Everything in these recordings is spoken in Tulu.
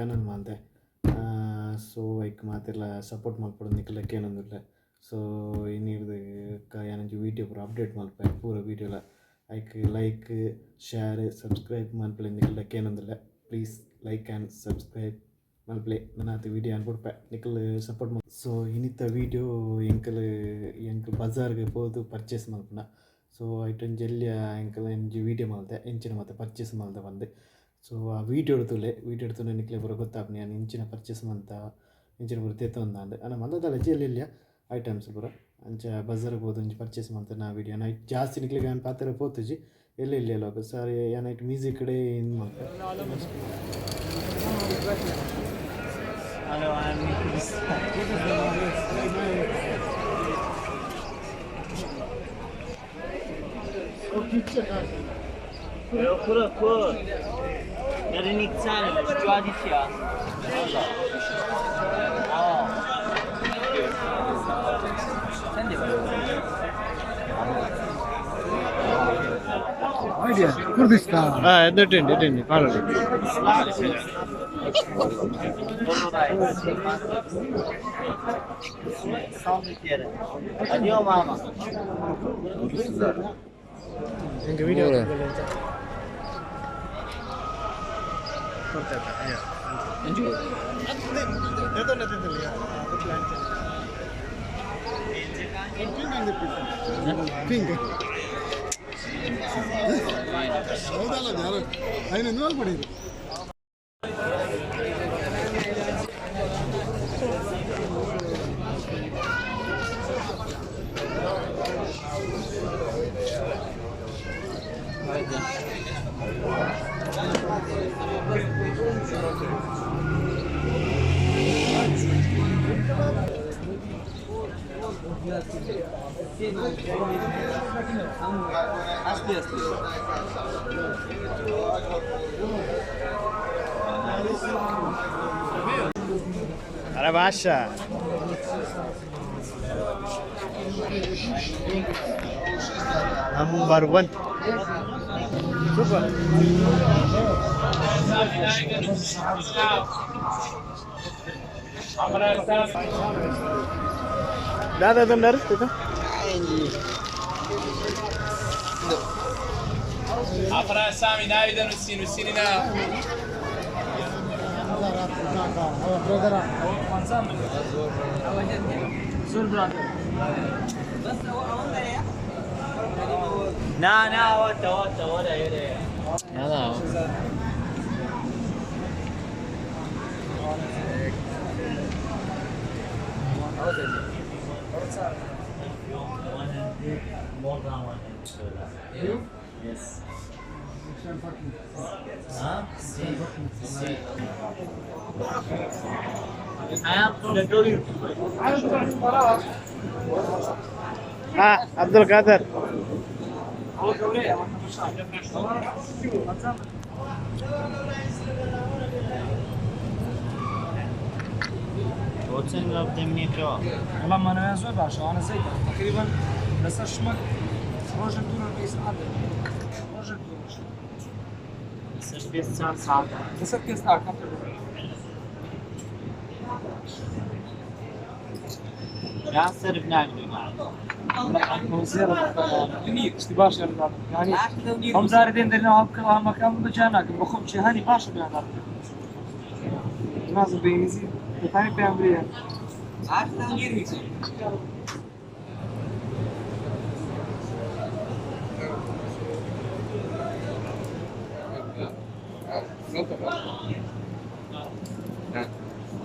ಚಾನಲ್ ಮಾಲ್ದೆ. ಸೊ ಐಕ್ ಮಾತೆರ್ಲ ಸಪೋರ್ಟ್ ಮಲ್ಪೊಡು ನಿಕುಲ ಕೇನೊಂದುಲ್ಲೆ. ಸೊ ಇನಿರ್ದ್ ಯಾನೊಂಜಿ ವೀಡಿಯೋ ಪೂರ ಅಪ್ಡೇಟ್ ಮಲ್ಪೆ ಪೂರ ವೀಡಿಯೋಲ ಐಕ್ ಲೈಕ್ ಶೇರ್ ಸಬ್ಸ್ಕ್ರೈಬ್ ಮಲ್ಪಲೆ ನಿಕುಲ ಕೇನೊಂದುಲ್ಲೆ. ಪ್ಲೀಸ್ ಲೈಕ್ ಆ್ಯಂಡ್ ಸಬ್ಸ್ಕ್ರೈಬ್ ಮಲ್ಪಲೆ, ನನಾತ್ ವೀಡಿಯೋ ಯಾನ್ ಬುಡ್ಪೆ, ನಿಕುಲು ಸಪೋರ್ಟ್ ಮಲ್. ಸೊ ಇನಿತ ವೀಡಿಯೋ ಎಂಕಲ್ ಎಂಕಲ್ ಬಜಾರ್ಗೆ ಪೋದು ಪರ್ಚೇಸ್ ಮಲ್ಪುನ. ಸೊ ಐಟ್ ಒಂಜಿ ಎಲ್ಯ ಎಂಕಲ್ ಒಂಜಿ ವೀಡಿಯೋ ಮಲ್ತೆ, ಎಂಚಿನ ಮಾತ ಪರ್ಚೇಸ್ ಮಲ್ತೆ ಪಂದ್. ಸೊ ಆ ವೀಡಿಯೋ ತೂಲೆ, ವೀಡಿಯೋ ತೂಂಡ ನಿಕ್ಲೆ ಪೂರ ಗೊತ್ತಾಪುನಿ ಯಾನ್ ಎಂಚಿನ ಪರ್ಚೇಸ್ ಮಲ್ತ, ಎಂಚಿನ ಪೂರ ದೆತೊಂದಾಂದ್. ಆಂಡ ಮಲ್ಲ ಎಲ್ಯ ಎಲ್ಯ ಐಟಮ್ಸ್ ಪೂರ. ಅಂಚ ಬಜಾರ್ಗ್ ಪೋದು ಒಂಜಿ ಪರ್ಚೇಸ್ ಮಲ್ತಿನ ವೀಡಿಯೋ. ಐಟ್ ಜಾಸ್ತಿ ನಿಕ್ಲೆಗ್ ಯಾನ್ ಪಾತೆರ ಪೋತುಜಿ, ಎಲ್ಯ ಎಲ್ಯ ಲೋಕ ಸಾರಿ ಯಾನ್ ಐಟ್ ಮ್ಯೂಸಿಕ್ ಡೇ ಇಂದ್ ಮಲ್ತೆ. Hello, I'm Nicholas. Kura kur. Per iniziare la Oh. Senti, Kurdistan. ಎಡ್ಡೆಂಡಿ ಎಡ್ಡೆಂಡಿ ಪಾಡೋಡಿ. Addio mamma. ಎಂಕ್ ವೀಡಿಯೋ ಪಿಂಕ್ ಹೌದಲ್ಲ, ಯಾರು ಐನು ನೂರು ಪಡೀರಿ. ಅರೆ ಭಾಷಾ ನಂಬರ್ 1 ಸೂಪರ್. ದಾದಾ ದಂಡರ್. Afra Sami Navidan Ussin Ussinina. Na na wata wata wala yere. More than 100. Yes. Huh? See. I am from the Abdul Khader. والله ما انا زۆر باشە، ئەوانە زەیتە تقریبا لەسەر شمەک ڕۆژێک دوور و 20 ساعت، ڕۆژێک دوو ڕۆژ. لەسەر پێ 4 ساعت. لەسەر پێ ساعت. لا صرف ناکرێ. شتی باش یعنی هەم زارە دێن دەرنەوە هەمەکان بەجا ناکەم بە خۆم جیهانی باشە بیان نازم بە ئینگلیزی دەتانی پێیان برێ.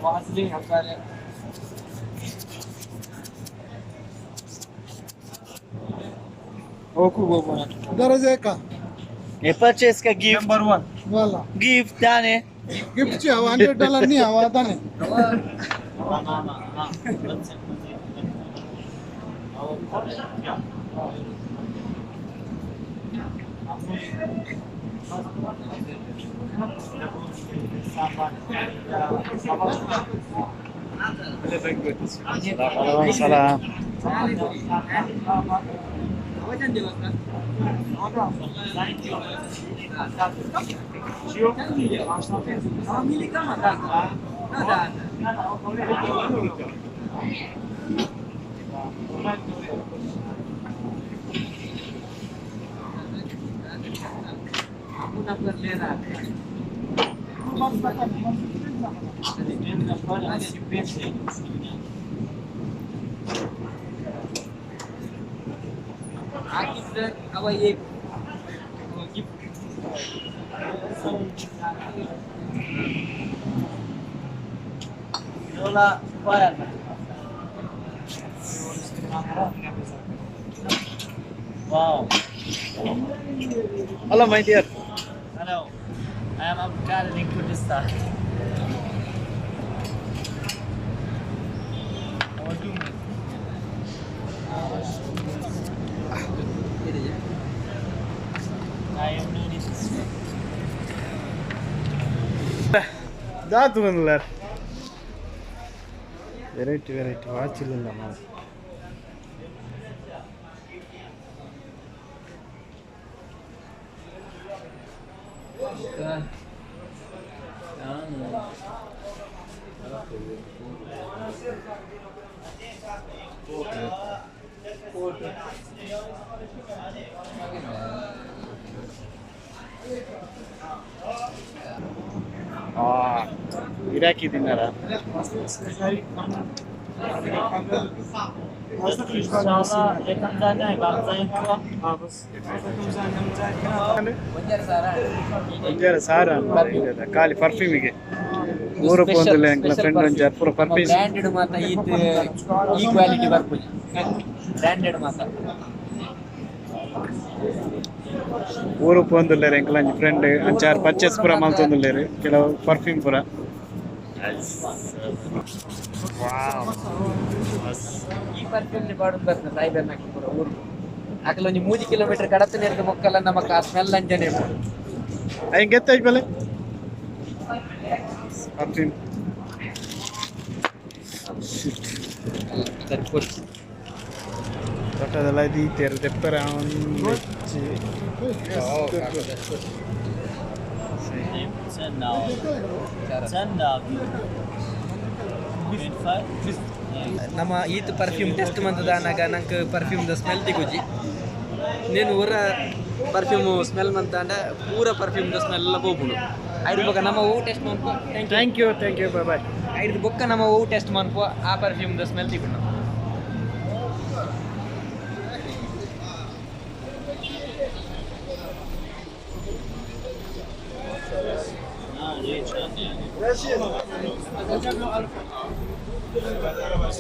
وعزلين عبالي وكو بابا. दरजे का ये परचेस का गिफ्ट. नंबर 1. वाला. गिफ्ट दाने. गिफ्ट ची हवा $100 नहीं हवा ताने. मामा سلام. Wow. Hello, my dear. Hello. I am Abu Khalid in Kurdistan. I am known as ದಾತು. ವೆರೈಟಿ ವೆರೈಟಿ ವಾಚ್ ಇಲ್ಲ. Iraqi dinara. ಸಾರ ಖಾಲಿ ಪರ್ಫ್ಯೂಮಿಗೆ ನೂರು ಪೋಂದಿಲ್ಲ. ಎಂಕ್ಲ ಫ್ರೆಂಡ್ ಒಂಜಾರು ಪೂರ ಪರ್ಫ್ಯೂಮ್. ಬ್ರಾಂಡೆಡ್ ಮಾತ ಈ ಕ್ವಾಲಿಟಿ ಬರ್ಪುಜಿ ಬ್ರಾಂಡೆಡ್ ಮಾತ. ಊರು ಪೋಂದುಲ್ಲೇರು ಎಂಕ್ಲ ಒಂಜಿ ಫ್ರೆಂಡ್ ಅಂಚಾರು ಪರ್ಚೇಸ್ ಪೂರ ಮಲ್ತೊಂದುಲ್ಲೇರು ಕೆಲವು ಪರ್ಫ್ಯೂಮ್ ಪೂರ. ಈ ಪರ್ಫ್ಯೂಮ್ ಪಾಡೊಂದು ಬರ್ತದೆ ಸಾಯಿಬರ್ ನಕಲ್ ಪೂರ ಊರು ಅಕಲ್ ಒಂಜಿ 3 ಕಿಲೋಮೀಟರ್ ಕಡತ ನೇರ್ದ ಬೊಕ್ಕಲ ನಮಕ್ ಆ ಸ್ಮೆಲ್ ಅಂಚನೆ ಉಪ್ಪುಂಡು. ಐನ್ ಗೆತ್ತಾಯ್ತು ಬಲೆ ಪರ್ಫ್ಯೂಮ್. ತೊಟ್ಟದೆಲ್ಲ ದೀತೇರು ದೆಪ್ಪರ. ನಮ್ಮ ಈತ್ ಪರ್ಫ್ಯೂಮ್ ಟೆಸ್ಟ್ ಮಂತದಾನಾಗ ನಂಗೆ ಪರ್ಫ್ಯೂಮ್ the smell ತಿಗುಜಿ. ನೇನು ಹೊರ ಪರ್ಫ್ಯೂಮ್ ಸ್ಮೆಲ್ ಮಂತಾಂಡ ಪೂರ ಪರ್ಫ್ಯೂಮ್ the smell ಎಲ್ಲ ಪೋಪುಂಡು. ಐದು ಬೊಕ್ಕ ನಮ್ಮ ಹೂ test ಮನ್ಪು. Thank you, thank you, bye bye. ಐದು ಬೊಕ್ಕ ನಮ್ಮ ಹೂ ಟೆಸ್ಟ್ ಮನ್ಪು ಆ ಪರ್ಫ್ಯೂಮ್ the smell ತಿಗುಂಡು.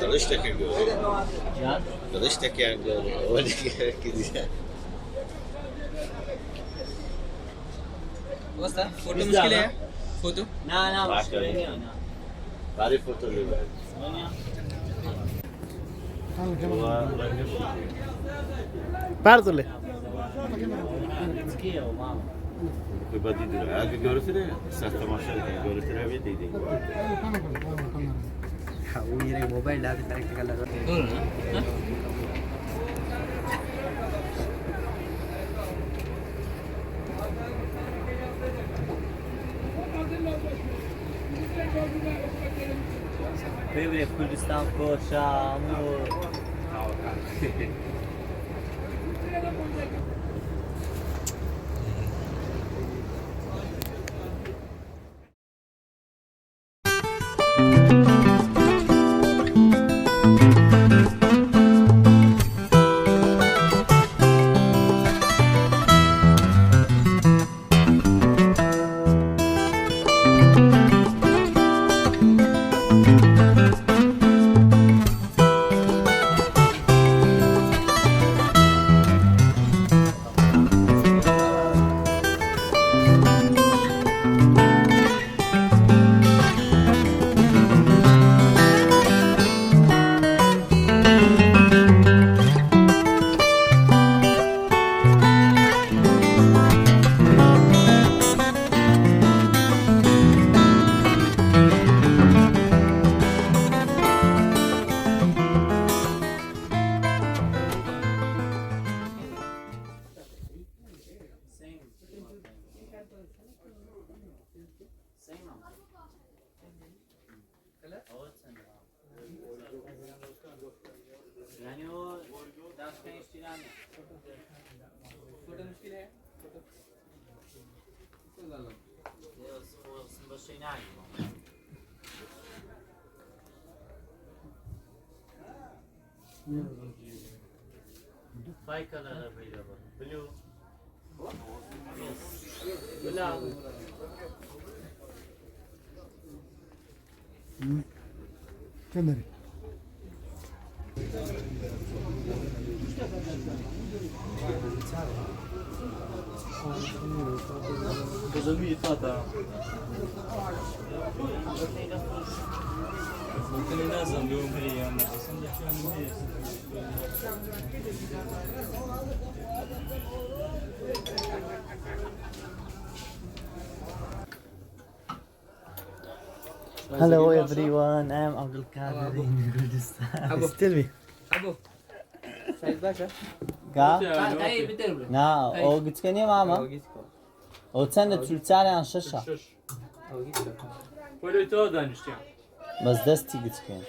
قرشتك قرشتك يعني كده. फोटो मुश्किल है फोटो ना ना मुश्किल नहीं होना. تعرف فوتو اللي بعد. ಪಾರ್ದುಲ್ಲೆ. ಮೊಬೈಲ್ ಅದು correct colour. Favorite Kurdistan Koşa Amur. Kendari. Hello everyone, I am Abdul Kadir in Kurdistan. Abu. Tell me. Abu. Said Basha. Ga? Na, o gitskeni mama. O چەندە چولچاریان شەشە. بەس دەستی گچکێن.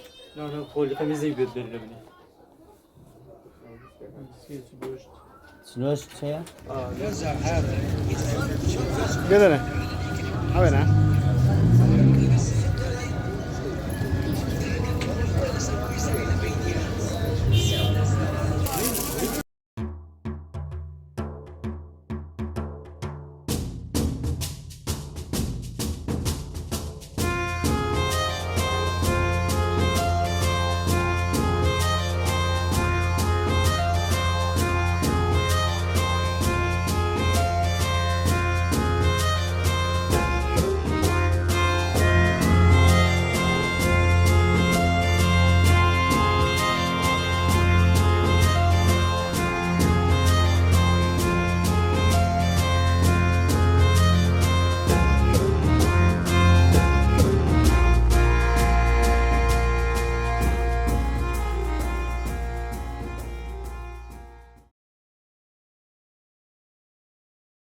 چلۆش چەیە؟ قدر. هذا.